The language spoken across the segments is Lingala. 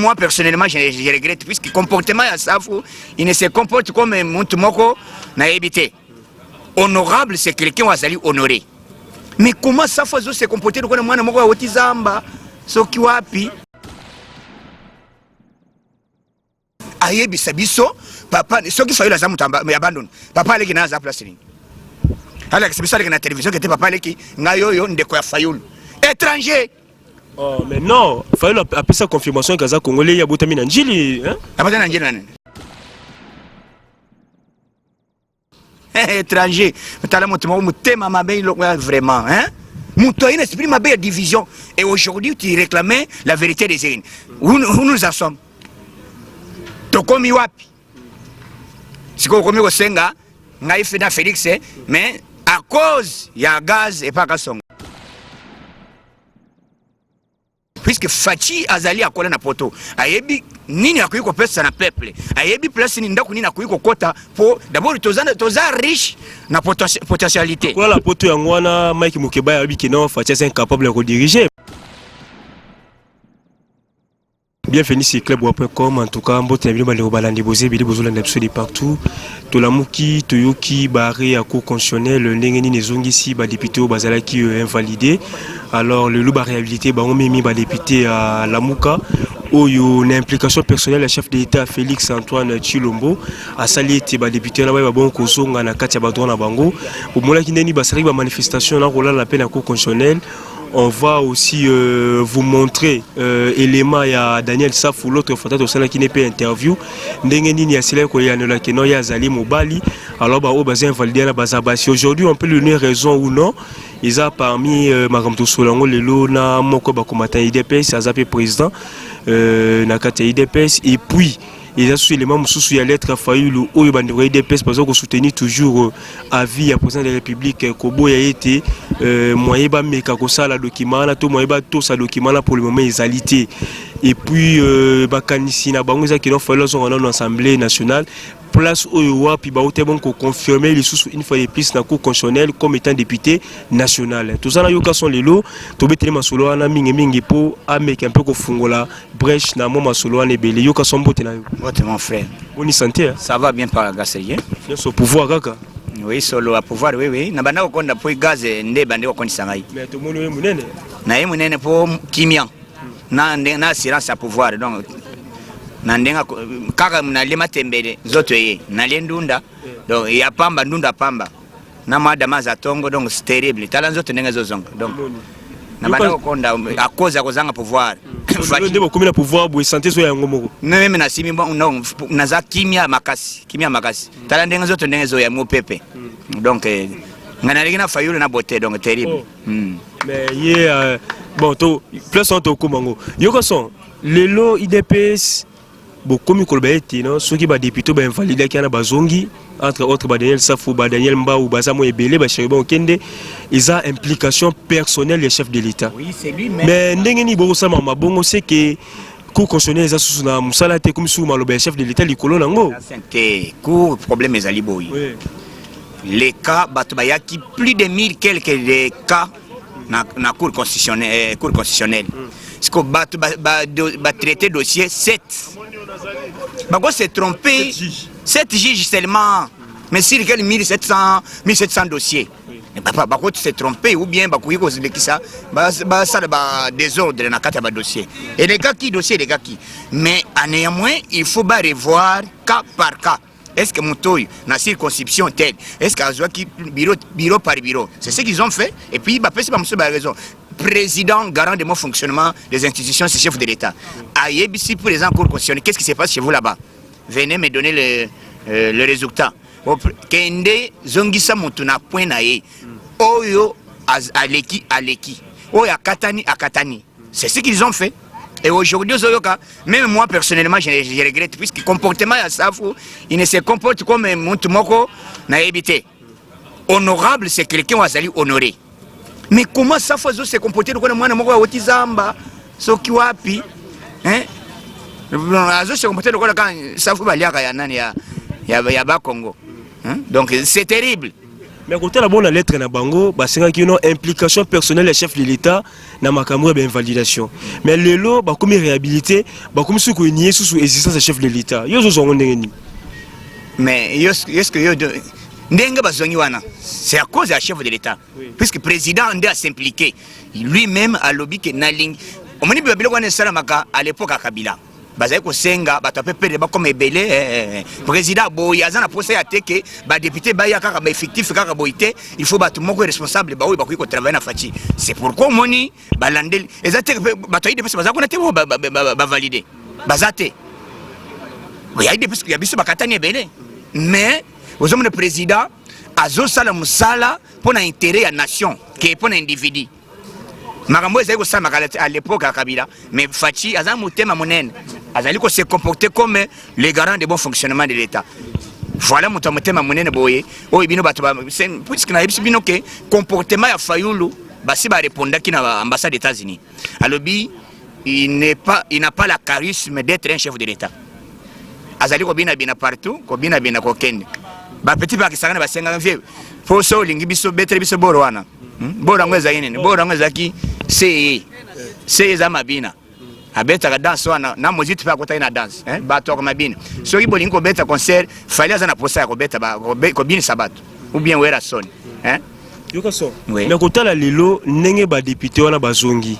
moi personnellement, je regrette, puisque comportement ya Safu, il ne se comporte comme mutu moko nayebi te. Honorable, c'est quelqu'un oyo azali honoré. Mais comment Safu azo se comporter lokola mwana moko awoti zamba soki wapi? Ayebisa biso papa, soki Fayulu aza moto ya Bandundu, papa aleki na aza place nini? Alakisa biso, aleki na télévision kete papa aleki ngai oyo ndeko ya Fayulu étranger. Oh, mais non, Fayulu apesa confirmation ke aza congolais, ye abotami na Njili, hein? Abotami na Njili nani? Étranger. Tala moto moko motema mabe vraiment, hein? Moto aye na esprit mabe ya division, et aujourd'hui tu réclamais la vérité des urnes. Où nous en sommes? Tokomi wapi sikoyo? Okomi kosenga ngai fe na Félix, mais à cause ya gaz epa Kasongo, puisque Fatshi azali akola na poto, ayebi nini akoki kopesa na peuple, ayebi place nini, ndako nini akoki kokota, po d'abord toza riche na potentialité. Kola poto yango wana, Mike Mukeba ayebi ke non, Fatshi aza incapable ya kodiriger. Bienvenue sur clubwa.com. En tout cas, mbote na bino bandeko balandi, boze ebele, bozolanda biso de partout. Tolamuki, toyoki arrêt ya Cour constitutionnelle, ndenge nini ezongisi badéputé oyo bazalaki invalidé. Alors lelo baréhabilité bango mimi badéputé ya Lamuka oyo na implication personnelle ya chef de l'État Félix Antoine Tshilombo asali ete badéputé wana bayeba bongo kozonga na kati ya badroit na bango. Omonaki ndeni basalaki bamanifestation na kolala mpe na Cour constitutionnelle. On va aussi vous montrer élément ya Daniel Safou. L'autre fois tosalaki ne mpe interview, ndenge nini asilaki koyanola ke non, ye azali mobali, alors baoyo baza invalidé na baza basi. Aujourd'hui, on peut lui donner raison ou non, eza parmi makambo tosola yango lelo na moko bakomata UDPS, aza mpe président na kati ya UDPS. Et puis eza susu élément mosusu ya lettre Fayulu oyo bandeko ya UDPS baza kosoutenir toujours avis ya président de la République, koboya ete moyen bameka kosala document wana to moyen batosa document wana pour le moment ezali te. Et puis bakanisi na bango eza kino Fayulu azonga nano Assemblée nationale, place oyo wapi bauti bon koconfirmer lisusu une fois de plus na Cour constitutionnelle comme étant député national. Toza na yoka son lelo, tobeteli masolo wana mingimingi mpo ameka mpe kofungola brèche na mwa masolo wana ebele. Yoka son, mbote na yo. Mbote, mon frère. Boni santé, hein? Ça va bien, par la grâce de Dieu. Nyonso pouvoir kaka. Oui, solo ya pouvoir, oui. Na banda kokonda po gaz nde bande kokondisa ngai. Mais tomoni oye monene. Na ye monene po kimia na assurance ya pouvoir. Donc na ndenge kaka nalie matembele, nzoto eye nalie ndunda, donc ya pamba, ndunda pamba na mwa dama aza tongo, donc c'est terrible. Tala nzoto ndenge ezozonga. Donc na banda kokonda à cause ya kozanga pouvoir. Nde bokomi na pouvoir boye, santé ezoya yango moko. Même nasimi bon, non, naza kimia makasi, kimia makasi. Tala ndenge nzoto ndenge ezoya mopepe. Donc ngai naleki na Fayulu na beauté, donc terrible. Oh. Mais ye bon, to place wana tokóma yango. Yoka son, lelo UDPS bokomi koloba ete no, soki badéputé bainvalidaki wana bazongi, entre autres badaniel Safu, badaniel Mbau, baza mo ebele, bachérubin Okende, eza implication personnelle ya chef de l'État. Oui, c'est lui même. Mais ndenge nini bokosala mabongo se ke Cour constitutionnelle eza susu na mosala te, komi susu maloba ya chef de l'État likolo nango? Te, cour, problème ezali boye. Les cas, bato bayaki plus de 1000 quelques de cas na cour constitutionnelle, cour constitutionnelle. Siko bato batraité dossier 7, bako se tromper, 7 juges seulement, mais sur quel 1700, 1700 dossiers. Mais papa, bako se tromper ou bien bakoki kozilekisa, basala ba désordre na kati ya badossier elekaki, dossier elekaki. Mais néanmoins il faut ba revoir cas par cas. Est-ce que moto oyo na circonscription telle, est-ce que azwaki bureau, bureau par bureau? C'est ce qu'ils ont fait. Et puis bapesi bamosusu ba raison. Président, garant de bon fonctionnement des institutions, c'est chef de l'État. Ayebisi président Cour constitutionnelle: qu'est-ce qui se passe chez vous là-bas? Venez me donner le résultat. Kende zongisa moto na point na ye. Oyo aleki, aleki, oyo akatani, akatani. C'est ce qu'ils ont fait. Et aujourd'hui ozoyoka, même moi personnellement, je regrette, puisque comportement ya Safu, il ne se comporte comme mutu moko nayebi te. Honorable, c'est quelqu'un oyo azali honoré. Mais comment Safu azo se comporter lokola mwana moko awoti zamba soki wapi, hein? Azo se comporter lokola kaka Safu baliaka ya nani, ya bakongo, hein? Donc c'est terrible. Mais kotala bona lettre na bango, basengaki no implication personnelle ya chef de l'État na makambo ya bainvalidation. Mais lelo bakomi réhabilité, bakomi soki konier susu existence ya chef de l'État. Yo ozozwa yango ndenge nini? Mais est-ce que yo ndenge bazongi wana, c'est à cause ya chef de l'État, puisque président nde as'impliqué lui-même, alobi ke nalingi. Omoni biloko wana esalamaka à l'époque ya Kabila, bazali kosenga bato ape pede bakoma ebele. Président boye aza na posa ya te ke badéputé baya kaka baeffectif kaka boye te. Il faut bato moko responsable baoyo bakoki kotravailler na Fatshi. C'est pourquoi omoni balandeli eza te bato ya UDPS baza kuna te. Oyo bavalide baza te ya UDPS ya biso, bakatani ebele. Mais ozomona président azosala mosala mpo na intérêt ya nation ke mpo na individu. Makambo ezali kosalamaka à l'époque ya Kabila, mais Fatshi aza motema monene, azali kose comporter comme le garant de bon fonctionnement de l'État. Voilà moto ya motema monene boye oyo bino bato, puisque nayebisi bino ke comportement ya Fayulu, basi barépondaki na ambassade des États-Unis, alobi il n'est pas, il n'a pas la charisme d'être un chef de l'État. Azali kobinabina partout, kobinabina, kokende. Bapeti bakisanga na basengaka vie po so olingi biso betele biso boro wana. Boro yango ezalaki nini? Boro yango ezalaki seye seye, eza mabina abetaka danse wana na moziti mpe akotaki na danse. Bato ako mabina. Soki bolingi kobeta concert, Fally aza na posa ya kobeta, kobinisa bato, ou bien Werrason, hein? Yoka so. Oui. Mais kotala lelo ndenge badéputé wana bazongi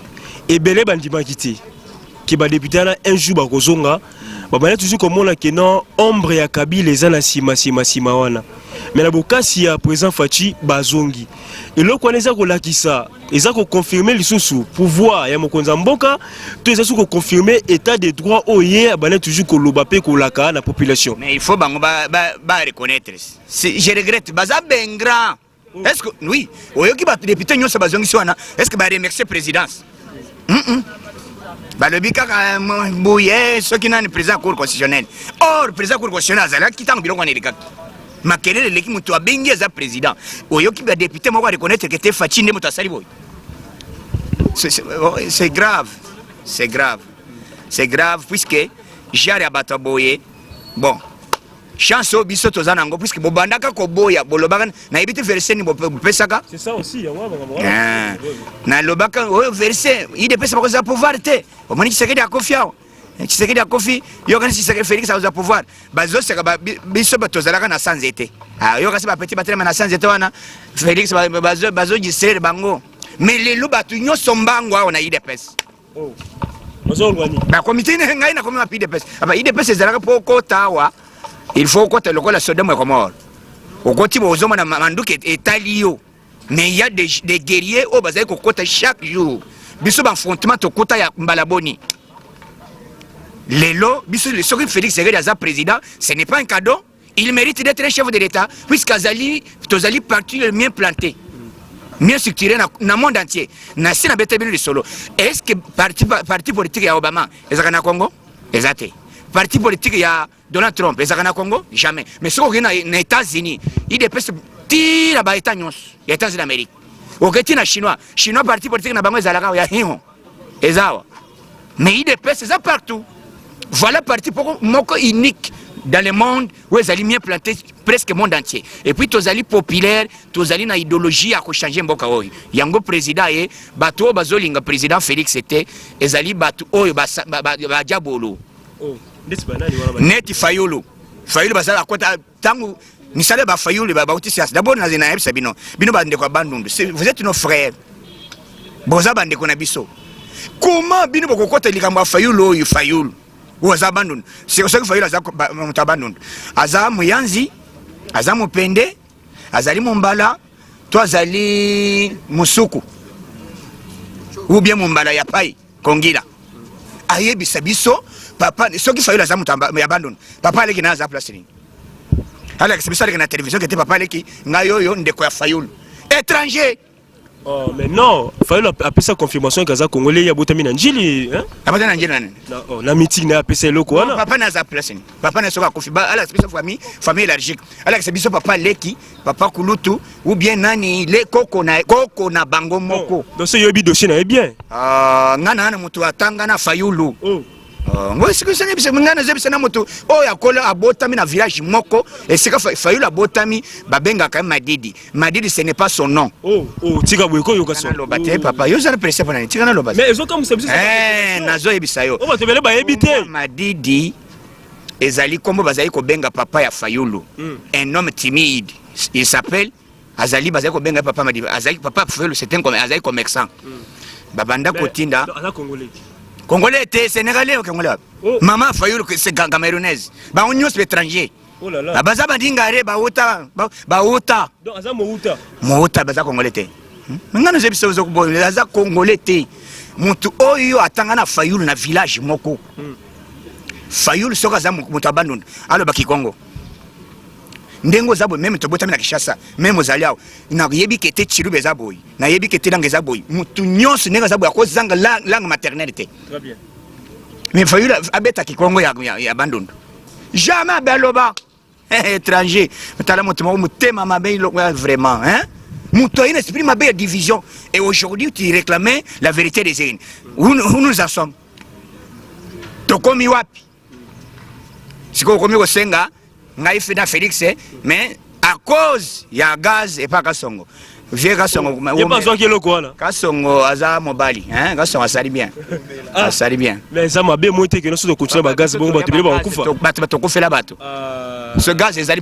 ebele, bandimaki te ke badéputé wana un jour bakozonga. Babanda toujours komona ke non, ombre ya Kabila eza na nsima, nsima, nsima wana. Mais na bokasi ya président Fatshi, bazongi. Eloko wana eza kolakisa, eza koconfirme lisusu pouvoir ya mokonzi ya mboka, to eza su koconfirme état de droit oyo ye abanda toujours koloba mpe kolaka na population? Mais il faut bango ba reconnaître. Si, je regrette, baza baingrats. Est ce que oui, oyoki badéputé nyonso bazongisi wana, est ce que baremercier présidence? Balobi kaka boye soki nani président Cour constitutionnelle. Or président Cour constitutionnelle azalaki ntango biloko wana elekaki, makelele eleki, moto abengi eza président. Oyoki badéputé moko areconnaître ke te Fatshi nde moto asali boye? C'est grave, c'est grave, c'est grave, puisque genre ya bato ya boye, bon, chance oyo biso toza nango, puisque bobandaka koboya, bolobaka, nayebi te verset nini bopesaka. C'est ça aussi yango. Ah, nalobaka oyo verset UDPS bakozwa pouvoir te. Omoni Tshisekedi akofi awa, Tshisekedi akofi, yokani Tshisekedi Félix akozwa pouvoir. Bazoseka biso tozalaka na sa nzete. Ah, yokasi bapeti batelema na sa nzete wana, Félix bazodistraire bango. Mais lelo bato nyonso mbango awa na UDPS. Bazolwani. Bakomi te. Ngai nakomi mapi UDPS. Aba UDPS ezalaka mpo okota awa, il faut okota lokola Sodome ya Gomorrhe. Okoti bo ozomona manduki etali yo. Mais il y a des guerriers oyo bazali kokota chaque jour. Biso baaffrontement tokota ya mbala boni. Lelo biso, soki Félix Tshisekedi aza président, ce n'est pas un cadeau. Il mérite d'être un chef de l'État, puisque azali, tozali parti le mieux planté, mieux structuré na monde entier. Na si nabeta bino lisolo, est ce que parti politique ya Obama ezalaka na Congo? Eza te. Parti politique ya Donald Trump ezalaka na Congo? Jamais. Mais soki okei na États-Unis, UDPS tina baétat nyonso ya États-Unis d'Amérique. Okei ti na Chinois, Chinois parti politique na bango ezalaka ya hiho eza awa, mais UDPS eza partout. Voilà parti moko unique dans le monde où ezali mieux planté presque monde entier. Et puis tozali populaire, tozali na idéologie ya kochanger mboka oyo. Yango président ye, bato oyo bazolinga président Félix te, ezali bato oyo badia bolo. Oh, ndeti banani wana? Neti Fayulu. Fayulu bazala akota ntango misala ya bafayulu, bauti siasa. D'abord nayebisa bino, bino bandeko ya Bandundu, vous êtes nos frères, boza bandeko na biso. Comment bino bokokota likambo ya Fayulu oyo? Fayulu oyo aza Bandundu. Soki Fayulu aza moto ya Bandundu, aza moyanzi, aza mopende, azali mombala to azali mosuku ou bien mombala ya pai kongila, ayebisa biso papa. Soki Fayulu aza moto ya Bandundu, papa aleki na aza place nini? Alakisa biso, aleki na télévision kete papa aleki ngai oyo ndeko ya Fayulu étranger. Oh, mais non, Fayulu apesa confirmation ke aza congolais, ye abotami na Njili, hein? Abota na Njili nani? Na, oh, na meeting na ye apesa eloko wana. Papa na aza place nini? Papa na soki akufi, alakisa biso famille, famille élargique. Alakisa biso papa leki, papa kulutu ou bien nani le koko na koko na bango moko. Donc so yoyebi dossier na ye bien. Ah, nga na moto atanga na Fayulu. Oh. Oh, ngo sikoyo biso ngai nazoyebisa na moto oyo akola, abotami na village moko esika Fayulu abotami, babengaka ye Madidi. Madidi, ce n'est pas son nom. Oh, tika boye koyoka so. Naloba te, papa, yo ozala presse mpona nini? Tika naloba. Mais ezokamwisa biso. Eh, nazoyebisa yo. Oyo bato ebele bayebi te. Madidi ezali nkombo bazali kobenga papa ya Fayulu. Un homme timide, il s'appelle, azali, bazali kobenga ye papa Madidi. Azali papa Fayulu, c'est un azali commerçant. Babanda kotinda. Aza Congolais? Congolais te, Sénégalais. Congolais wapi? Oh. Mama Fayulu, c'est Camerounaise. Bango nyonso étranger. Oh là là. Ah, baza badingare, bauta bauta. Donc aza mouta? Mouta, baza Congolais te. Nga nazoyebi biso, aza Congolais te. Motu oyo atanga na Fayulu na village moko. Fayulu soki aza moto ya Bandundu, alobaki Kongo ndenge oza boye. Même tobotami na Kinshasa, même ozali awa, nayebi ke te Tshiluba eza boye, nayebi ke te langue eza boye. Motu nyonso ndenge aza boye akozanga langue maternelle te. Très bien. Mais Fayulu abetaki Kongo ya Bandundu jamais, abe aloba étranger. Tala moto moko motema mabe vraiment, hein? Moto aye na esprit mabe ya division et aujourd'hui tu réclamais la vérité des urnes. Où nous en sommes? Tokomi wapi sikoyo? Okomi kosenga ngai fe na Félix, mais à cause ya gaz epa Kasongo, vieux Kasongo. Ye mpe azwaki eloko wana. Kasongo aza mobali, hein? Kasongo asali bien. Ah. Asali bien. Mais eza mabe moi te keno soki tokontinue bagaz bongo, bato ebele bakokufa. Bato batokufela bato. Ce gaz ezali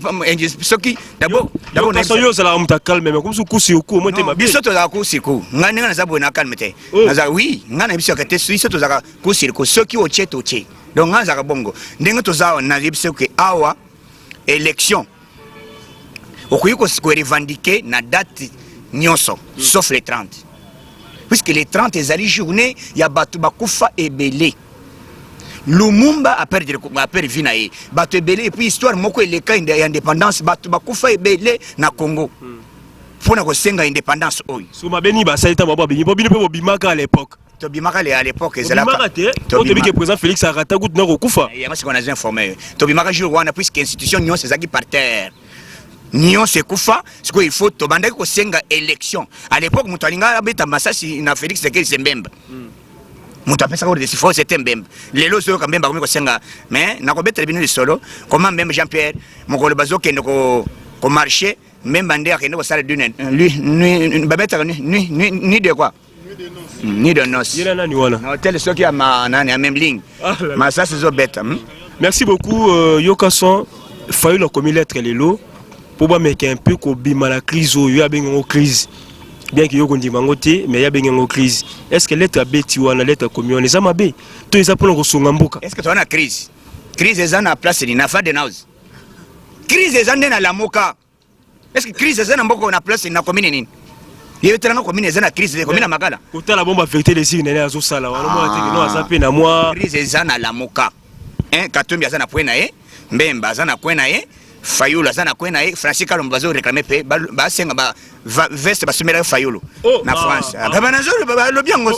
soki d'abord Kaso, yo ozalaka moto acalme, mais komisi kusi oku omoi te mabe. Biso tozalaka kusiku. Ngai ndenge naza boye na calme te. Oh. Naza, oui, ngai na biso te, biso tozalaka kusiku. Soki otie, totie. Donc ngai nazalaka bongo ndenge toza awa. Nayebi biso ke awa élection okoki korevendiquer na date nyonso sauf le 30, puisque le 30 ezali journée ya bato bakufa ebele. Lumumba aperdre, aperdre vie na ye, bato ebele. Et puis histoire moko eleka ya indépendance, bato bakufa ebele na Congo mpona kosenga indépendance oyo. So mabe nini basali ntango bango babimi? Po bino mpe bobimaka à l'époque. Tobimaka à l'époque. Ezalaka te po toyebi ke président Félix arata kutu na kokufa. Yango sikoyo nazo informe. Tobimaka jour wana puisque institution nyonso ezalaki par terre, nyonso ekufa. Sikoyo il faut tobandaki kosenga élection. À l'époque moto alinga abeta masasi na Félix Tshisekedi, c'est Mbemba. Moto apesaka ordre sifo, c'était Mbemba. Lelo ozoyoka Mbemba akomi kosenga. Mais nakobetela bino lisolo koma Mbemba Jean Pierre, mokolo bazokende komarcher, Mbemba nde akende kosala babetaka nuit de quoi, nuit de noce. Yela nani wana? Na hotel soki ya nani ya Memling. Ah là là. Masasi ezobeta, Merci beaucoup. Yoka son, Fayulu akomi lettre lelo mpo bameka un peu kobima na crise oyo ye abengi yango crise, bien ke yo kondima yango te, mais ye abengi yango crise. Est ce que lettre abeti wana, lettre akomi wana, eza mabe to eza mpona kosunga mboka? Est ce que toza na crise? Crise eza na place nini? Na Fadenhouse? Crise eza nde na Lamuka. Est ce que crise eza na mboka na place na commune nini? Yebetelanga commune eza na crise, commune ya Makala. Kotala bomba vérité des urnes nene azosala wana, mwana teke no aza mpe na mwa Crise eza na Lamuka. Hein, Katumbi aza na point na ye, Mbemba aza na point na ye, Fayulu aza na coin na ye, Francis Kalombo bazoréclamer mpe basenga ba veste basomelaka Fayulu na France. Balobi yango.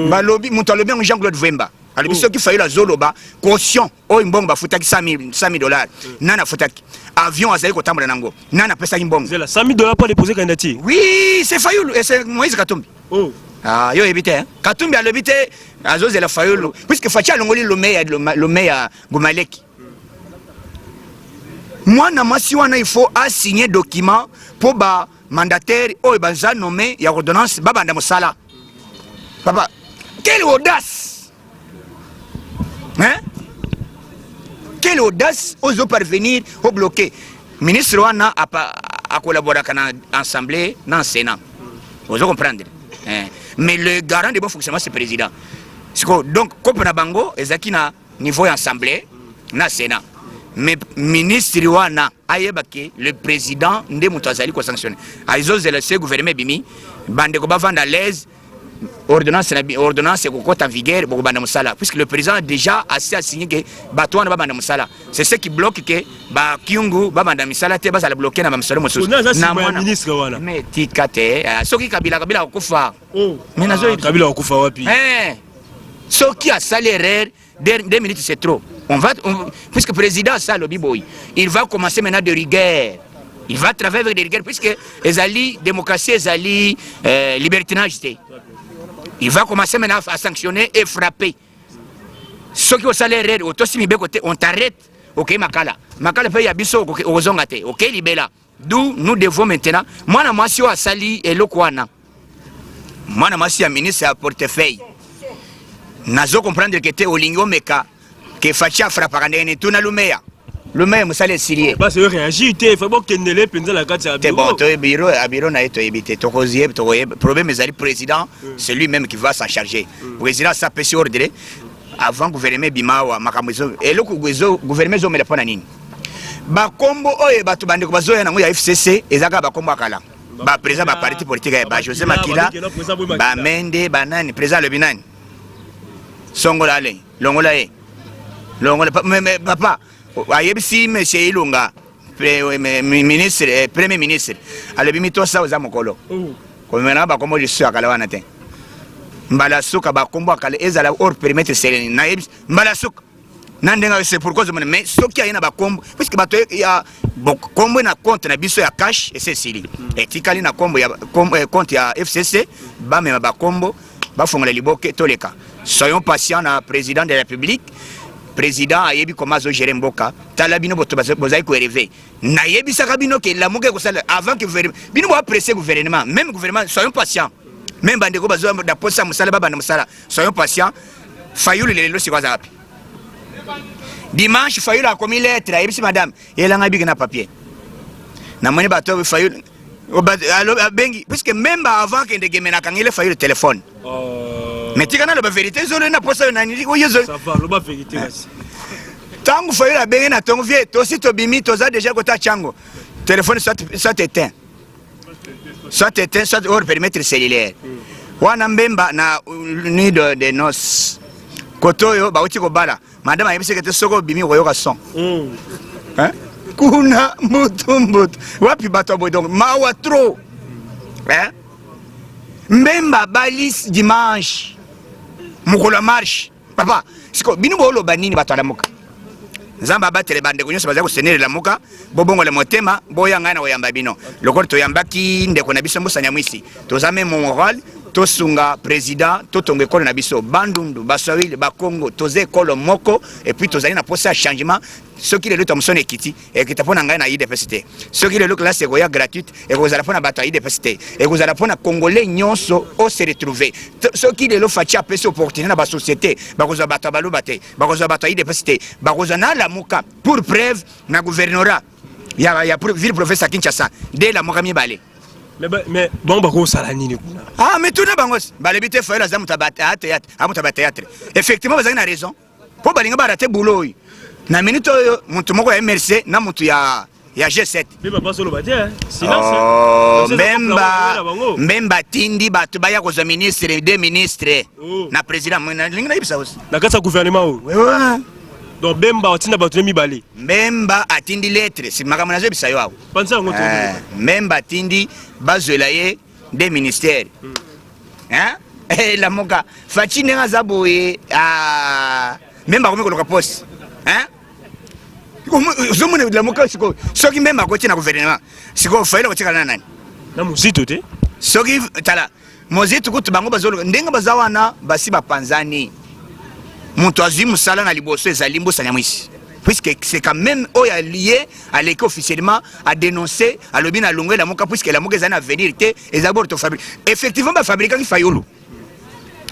Balobi, moto alobi yango, Jean Claude Vemba alobi soki Fayulu azoloba caution oyo, mbongo bafutaki 100 dollars, nani afutaki? Avion azali kotambola nango, nani apesaki mbongo? Zela, 100 000 $ mpo déposer candidature? Oui, c'est Fayulu et c'est Moïse Katumbi. Oh. Ah, yo oyebi te, hein? Katumbi alobi te azozela Fayulu puisque Fatshi alongoli Lome ya Gomaleki. Mwana mwasi wana, il faut asigner document mpo ba mandataire oyo baza nommé ya ordonnance babanda mosala. Papa, quelle audace, hein? Quelle audace ozo parvenir obloquer ministre wana akolaboraka na assemblée, na Sénat, ozo comprendre, hein? Mais le garant de bon fonctionnement, c'est président. Siko donc kope na bango ezalaki na niveau ya assemblée na Sénat, mais ministre wana ayeba ke le président nde moto azali kosanctionner. Azozela se gouvernement ebimi, bandeko bavanda à l'aise, ordonnance na ordonnance ekokota en vigueur, bokobanda mosala, puisque le président déjà asi asigné ke bato wana babanda mosala. C'est ce qui bloque ke bakiungu babanda misala te, bazala bloqué na bamisolo mosusu. Ona aza nsima ya ministre wana. Mais tika te. Soki Kabila akokufa. Oh. Mais Ah, Kabila akufa wapi? Soki asali erreur, 2 minutes, c'est trop. On va on, puisque président asa alobi boye, il va commencer maintenant de rigueur, il va travailler avec de rigueur, puisque ezali démocratie, ezali libertinage te. Il va commencer maintenant à sanctionner et frapper. Soki osala erreur, otosi mibeko te, on t'arrête, okei Makala. Makala mpe ya biso, okozonga te, okei libela. D'où nous devons maintenant, mwana mwasi oyo asali eloko wana, mwana mwasi ya ministre ya portefeuille, nazo comprendre ke te, olingi omeka ke Fatshi afrapaka ndenge nini. Tuna Lumeya. Lumeya, mosala esili ye. Basi réagir te, fa bokendele mpenza na kati ya te. Bon, toyebi bureau ya bureau na ye, toyebi te, tokoyeba, tokoyeba. Problème ezali président, c'est lui même qui va s'en charger. Président asapesi ordre avant gouvernement ebima awa. Makambo ezo, eloko ezo, gouvernement ezomela mpo na nini? Bakombo oyo bato, bandeko bazoya nango ya FCC, eza kaka bakombo ya kala, baprésident baparti politique ya ba José Makila, bamende, banani. Président alobi nani? Songola, ale longola ye, longola. Papa ayebisi monsieur Ilunga, ministre, premier ministre, alobi mitosa, oza mokolo, komema bakombo lisusu ya kala wana te. Mbala suka, bakombo ya kala ezala hors périmètre sereni. Nayebi mbala suka na ndenge, c'est pourquoi ozomona. Mais soki aye na bakombo, puisque bato ya bon, kombo na compte na biso ya cash ese esili, etikali na kombo ya compte ya FCC, bamema bakombo, bafongola liboke, toleka. Soyons patients na président de la République. Président ayebi comment azogérer mboka. Tala bino boto bozali korêver. Nayebisaka bino ke Lamuka ekosala avant que bino boapprécier gouvernement, même gouvernement. Soyons patients, même bandeko bazoya na posa mosala, babanda mosala. Soyons patients. Fayulu lelo sikoyo aza wapi? Dimanche Fayulu akomi lettre, ayebisi madame elanga biki na papier. Namoni bato, Fayulu abengi, puisque même avant kende Gemena, akangeli Fayulu téléphone. Mais tika naloba vérité, ezolo na posa oyo nani oyo. Ntango Fayulu abengi na ntongo, vie tosi tobimi, toza déjà kota Tshangu, téléphone soit éteint, soit éteint, soit hors périmètre cellulaire. Wana Mbemba na nuit de noces, kote oyo bauti kobala, madame ayebisaki te soki obimi okoyoka son. Kuna mbutu mbutu wapi bato ya boye? Donc mawa trop, hein? Mbemba abali dimanche, mokolo ya marche. Papa, siko bino booloba nini? Bato Alamuka, Nzambe abatele bandeko nyonso bazali kosenele Lamuka. Bobongola motema, boya, ngai na koyamba bino lokola toyambaki ndeko na biso Mbusa Nyamwisi. Toza même moral, tosunga président, totonga ekolo na biso. Bandundu, Baswahili, Bakongo, toza ekolo moko. Et puis tozali na posa ya changement. Soki lelo tamosoni ekiti, ekita mpo na ngai na UDPS te. Soki lelo classe ekoya gratuite, ekozala mpo na bato ya UDPS te, ekozala mpo na Congolais nyonso ose retrouver. Soki lelo Fatshi apesi opportunité na basociété, bakozwa bato ya Baluba te, bakozwa bato ya UDPS te, bakozwa na Lamuka. Pour preuve, na gouvernorat ya ville province ya Kinshasa, nde Lamuka mibale. Mais bango bakosala nini kuna? Ah, mais tuna bango. Balobi te Fayulu aza moto ya bathéâtre, aza moto ya bathéâtre. Effectivement, bazalaki na raison, mpo balinga barater boulot oyo. Na minute oyo, moto moko ya MRC na moto ya G7. Mpe papa soloba te. Oh, Mbemba, Mbemba atindi bato baya kozwa ministre, deux ministre na président. Nalingi nayebisa osi. Na kati ya gouvernement oyo, donc Bemba atinda bato ne mibale. Mbemba atindi lettre, si makambo nazoyebisa yo awa. Panza yango. Mbemba atindi bazwela ye deux ministère. Hein? Lamuka, Fatshi ndenge aza boye, Mbemba akomi koluka poste, hein? Ozomona Lamuka sikoyo, soki Mbemba akoti na gouvernement sikoyo, Fayulu akotikala na nani? Na Mozito te. Soki tala Mozito kutu, bango bazoluka ndenge baza wana, basi bapanzani. Moto azwi mosala na liboso ezali Mbusa Nyamwisi, puisque c'est quand même oyo alie aleki officiellement adénoncé, alobi na longo Elamuka, puisque Elamuka ezali na avenir te, eza bord tofabrique. Effectivement, bafabrikaki Fayulu,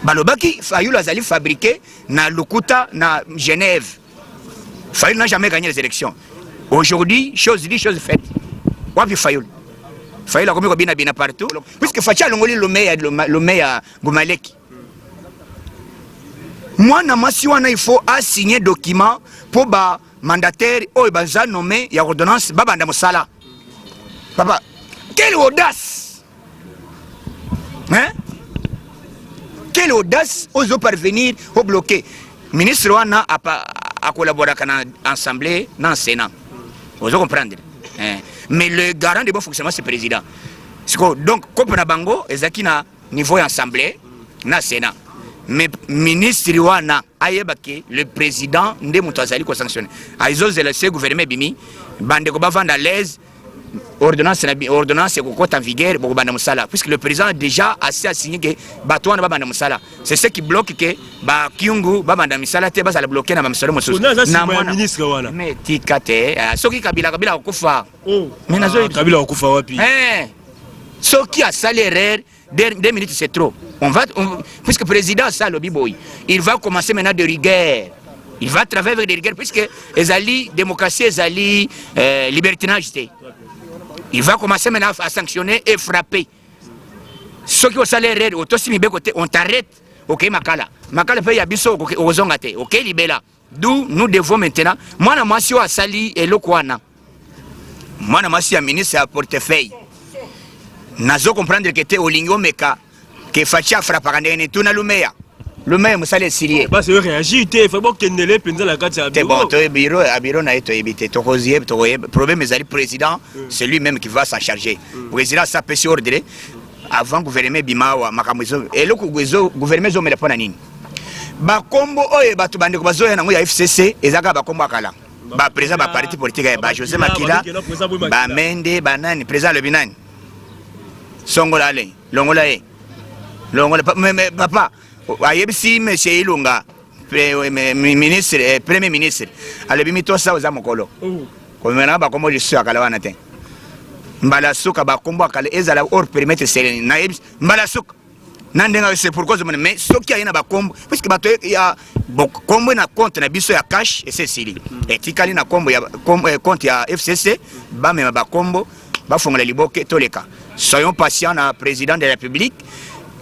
balobaki Fayulu azali fabriqué na lokuta na Genève. Fayulu n'a jamais gagné les élections. Aujourd'hui, chose dit, chose faite. Wapi Fayulu? Fayulu akomi kobina bina partout, puisque Fatshi alongoli Lome ya Ngumaleki, mwana mwasi wana. Il faut asigner document mpo ba mandataire oyo baza nommé ya ordonnance babanda mosala. Papa, quelle audace, hein? Quelle audace ozo parvenir obloquer ministre wana akolaboraka na assemblée, na Sénat, ozo comprendre, hein? Mais le garant de bon fonctionnement, c'est président. Siko donc kope na bango ezalaki na niveau ya assemblée na Sénat, mais ministre wana ayeba ke le président nde moto azali kosanctionne. Azozela se gouvernement ebimi, bandeko bavanda à l'aise. Ordonnance na ordonnance ekokota en vigueur, bokobanda mosala, puisque le président déjà asi asigné ke bato wana babanda mosala. C'est ce qui bloque ke bakyungu babanda misala te, bazala bloqué na bamisolo mosusu. Na ministre wana. Mais tika te, soki Kabila, Kabila akokufa. Oh. Mais nazo Kabila akokufa wapi? Eh, soki asali erreur, 2 minutes, c'est trop. On va on, puisque président alobi boye, il va commencer maintenant de rigueur, il va travailler avec des rigueurs, puisque ezali démocratie, ezali libertinage te. Il va commencer maintenant à sanctionner et frapper. Soki osali erreur, otosi mibeko te, on t'arrête, okei Makala. Makala mpe ya biso, okozonga te, okei libela. D'où nous devons maintenant, mwana mwasi oyo asali eloko wana, mwana mwasi ya ministre ya portefeuille, nazo comprendre ke te, olingi omeka ke Fatshi afrappaka ndenge nini. Tuna Lumeya. Lumeya, mosala esili ye. Basi réagir te, faut bokendele mpenza na kati ya te. Bon, toyebi bureau ya bureau na ye, toyebi te, tokoyeba, tokoyeba. Problème ezali président, c'est lui même qui va s'en charger. Président asa apesi ordre avant gouvernement ebima awa. Makambo ezo eloko ezo gouvernement ezomela mpo na nini? Bakombo oyo bato bandeko bazoya nango ya FCC eza kaka bakombo ya kala, baprésident baparti politique ya bajosé Makila, bamende, banani. Président alobi nani? Songola ale, longola ye, longola. Papa ayebisi monsieur Ilunga, ministre, premier ministre, alobi mitosa, oza mokolo, komema bakombo lisusu ya kala wana te. Mbala suka bakombo ya kala ezala hors périmètre serene. Nayebi mbala suka na ndenge, c'est pourquoi ozomona. Mais soki aye na bakombo, puisque bato ya kombo na compte na biso ya cash ese esili, etikali na kombo ya compte ya FCC, bamema bakombo, bafongola liboke, toleka. Soyons patients na président de la République.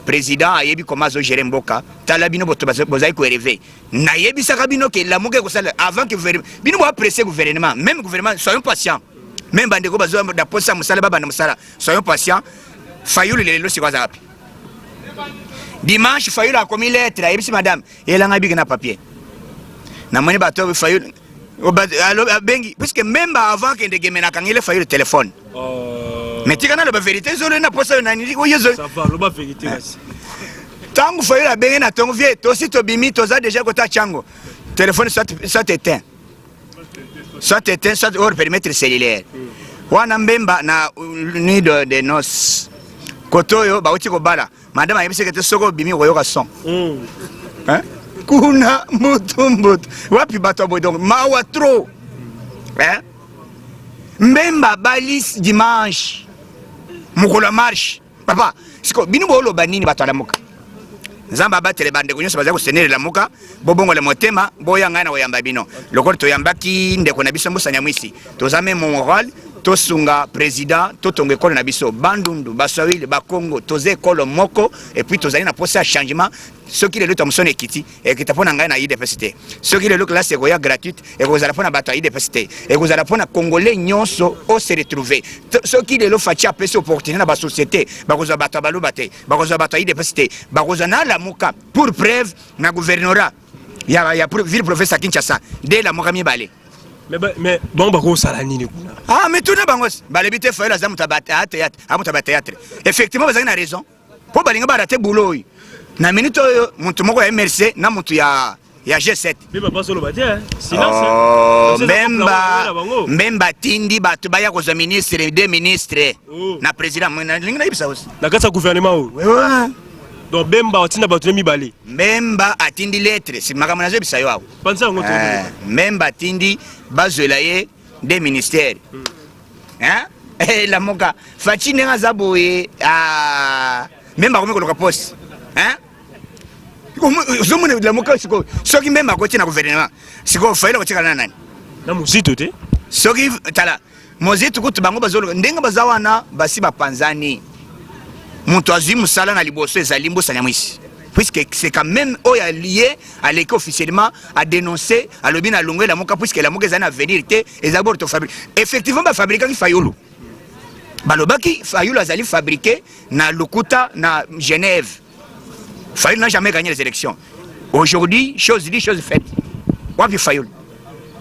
Président ayebi comment azogérer mboka. Tala bino boto bozali korêver. Nayebisaka bino ke Lamuka ekosala avant que bino boapprécier gouvernement, même gouvernement. Soyons patients, même bandeko bazwa na posa mosala, babanda mosala. Soyons patients. Fayulu lelo sikoyo aza wapi? Dimanche Fayulu akomi lettre, ayebisi madame elanga biki na papier. Namoni bato Fayulu abengi, puisque Mbemba avant kende Gemena akangeli Fayulu téléphone. Mais tika naloba vérité, ezolo na posa oyo nani oyo. Ntango Fayulu abengi na ntongo, vie tosi tobimi, toza déjà kota Tshangu, téléphone soit éteint, soit éteint, soit hors périmètre cellulaire. Wana Mbemba na nuit de noces, kote oyo bauti kobala, madame ayebisaki te soki obimi okoyoka son. Kuna mbutu mbutu wapi bato ya boye? Donc mawa trop, hein? Mbemba abali dimanche, mokolo ya marche. Papa, siko bino booloba nini? Bato alamuka, Nzambe abatele bandeko nyonso bazali kosenele Lamuka. Bobongola motema, boya, ngai na koyamba bino lokola toyambaki ndeko na biso Mbusa Nyamwisi. Toza même moral, tosunga président, totonga ekolo na biso. Bandundu, Baswahili, Bakongo, toza ekolo moko et puis tozali na posa ya changement. Soki lelo tamosono ekiti, ekita mpo na ngai na UDPS te. Soki lelo classe ekoya gratuite, ekozala mpo na bato ya UDPS te, ekozala mpo na Congolais nyonso ose retrouver. Soki lelo Fatshi apesi opportunité na basociété, bakozwa bato ya Baluba te, bakozwa bato ya UDPS te, bakozwa na Lamuka. Pour preuve, na gouvernorat ya ville province ya Kinshasa nde Lamuka mibale. Mais bango bakosala nini kuna? Ah, mais tuna bango. Balobi te Fayulu aza moto ya théâtre, moto ya bathéâtre. Effectivement, bazalaki na raison, mpo balingi barater boulot oyo na minute oyo, moto moko ya MRC na moto ya G7. Oh, Mbemba, Mbemba atindi bato baya kozwa ministre, deux ministre na président. Nalingi nayebisa osi. Na kati ya gouvernement oyo, donc Bemba atinda bato ne mibale. Mbemba atindi lettre, si makambo nazoyebisa yo awa. Panza yango. Mbemba atindi bazwela ye deux ministère. Lamuka, Fatshi ndenge aza boye, Mbemba akomi koluka poste. Ozomona Lamuka sikoyo, soki Mbemba akoti na gouvernement sikoyo, Fayulu akotikala na nani? Na Mozito te. Soki tala Mozito kutu, bango bazoluka ndenge baza wana, basi bapanzani. Moto azwi mosala na liboso ezali Mbusa Nyamwisi, puisque c'est quand même oyo alie aleki officiellement adénoncé, alobi na longo Elamuka, puisque Elamuka ezali na avenir te, eza bord tofabrique. Effectivement, bafabrikaki Fayulu, balobaki Fayulu azali fabriqué na lokuta na Genève. Fayulu n'a jamais gagné les élections. Aujourd'hui, chose dit, chose faite. Wapi Fayulu?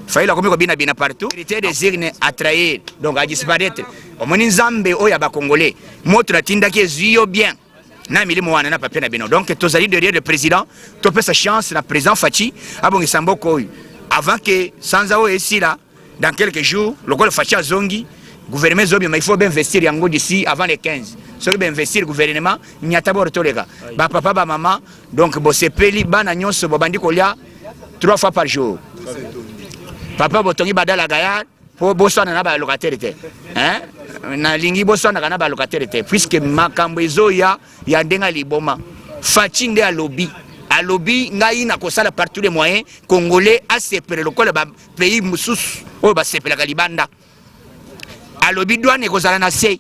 Fayulu akomi kobina bina partout. Vérité des urnes à trahir, donc à disparaître. Omoni Nzambe oyo ya Bacongolais, moto natindaki ezwi yo bien na milimo wana na papier na bino. Donc tozali derrière le président, topesa chance na président Fatshi abongisa mboka oyo avant que sanza oyo esila. Dans quelques jours, lokola Fatshi azongi, Gouvernement ezobima, il faut bainvestir yango d'ici avant le 15. Soki bainvestir gouvernement, nyata boro toleka. Bapapa, bamama, donc bosepeli, bana nyonso bobandi kolia trois fois par jour. Papa, botongi badala gayard mpo boswana na balocataire te, hein? Nalingi boswanaka na balocataire te, puisque makambo ezoya ya ndenge ya liboma. Fatshi nde alobi, alobi ngai nakosala par tous les moyens Congolais asepele lokola bapays mosusu oyo basepelaka libanda. Alobi douane ekozala na se.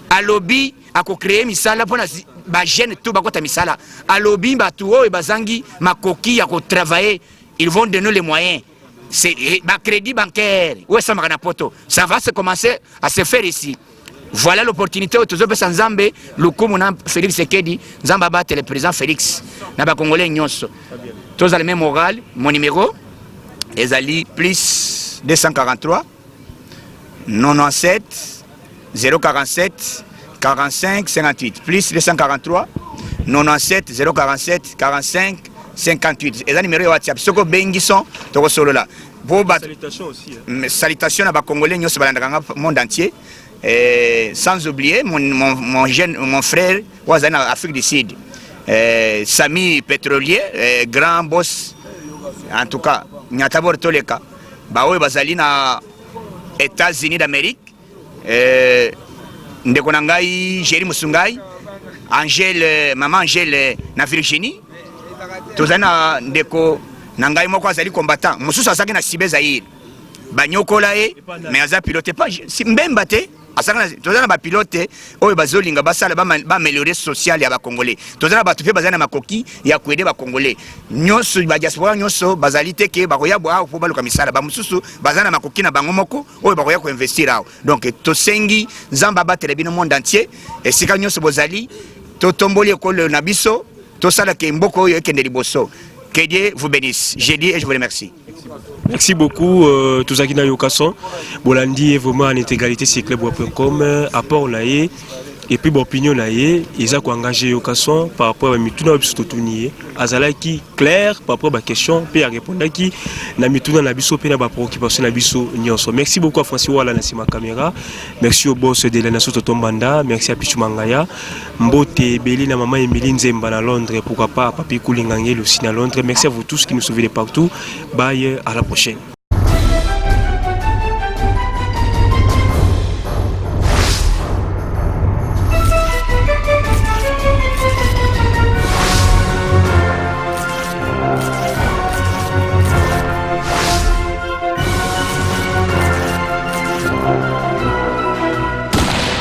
Alobi akocréer misala mpona bajeune to bakota misala. Alobi bato oyo bazangi makoki ya kotravailler, ils vont donner les moyens. C'est bacrédit bancaire oyo esamaka na poto, ça va se commencer à se faire ici. Voilà l'opportunité oyo tozopesa Nzambe lokumu na Félix Tshisekedi. Nzambe abatele président Félix na bacongolais nyonso. Tozala même moral. Mon numéro ezali plus 243 97 047 45 58, plus 243 97 047 45 58. Eza numéro ya WhatsApp. Soki obengi son, tokosolola po Salutation aussi, hein. Salutation na bacongolais nyonso balandaka nga monde entier. Sans oublier mon jeune, mon frère oyo azali na Afrique du Sud, Sami Pétrolier, grand boss. En tout cas, nyata bor toleka. Baoyo bazali na États-Unis d'Amérique, ndeko na ngai Géri Musungai, Angèle, mama Angèle na Virginie. Tozali na ndeko na ngai moko azali combattant mosusu, azalaki na Sibe Zaire, banyokola ye, mais aza pilote pa si Mbemba te. Toza na bapilote oyo bazolinga basala baaméliorer social ya bacongolais. Toza na bato mpe bazali na makoki ya koaider bacongolais nyonso. Badiaspora nyonso bazali te ke bakoya awa mpo baluka misala. Bamosusu baza na makoki na bango moko oyo bakoya koinvestir awa. Donc tosengi Nzambe abatela bino monde entier, esika nyonso bozali. Totomboli ekolo na biso, tosalaka mboka oyo ekende liboso. Que Dieu vous bénisse, je dis, et je vous remercie. Merci beaucoup, tozalaki na Yokason. Bolandi vraiment en intégralité sur clubwa.com, apport na ye et puis opinion na ye eza koengage Yokason par rapport à mituna oyo biso totuni ye. Azalaki clair par rapport à baquestion mpe arépondaki na mituna na biso mpe na bapréoccupation na biso nyonso. Merci beaucoup à Francis Wala na nsima caméra. Merci au boss de la nation, Toto Mbanda. Merci à Pichu Mangaya. Mbote ebele na mama Emilie Nzemba na Londres, pourquoi pas Papi Koulingangel aussi na Londres. Merci à vous tous qui nous suivez de partout. Bye, à la prochaine.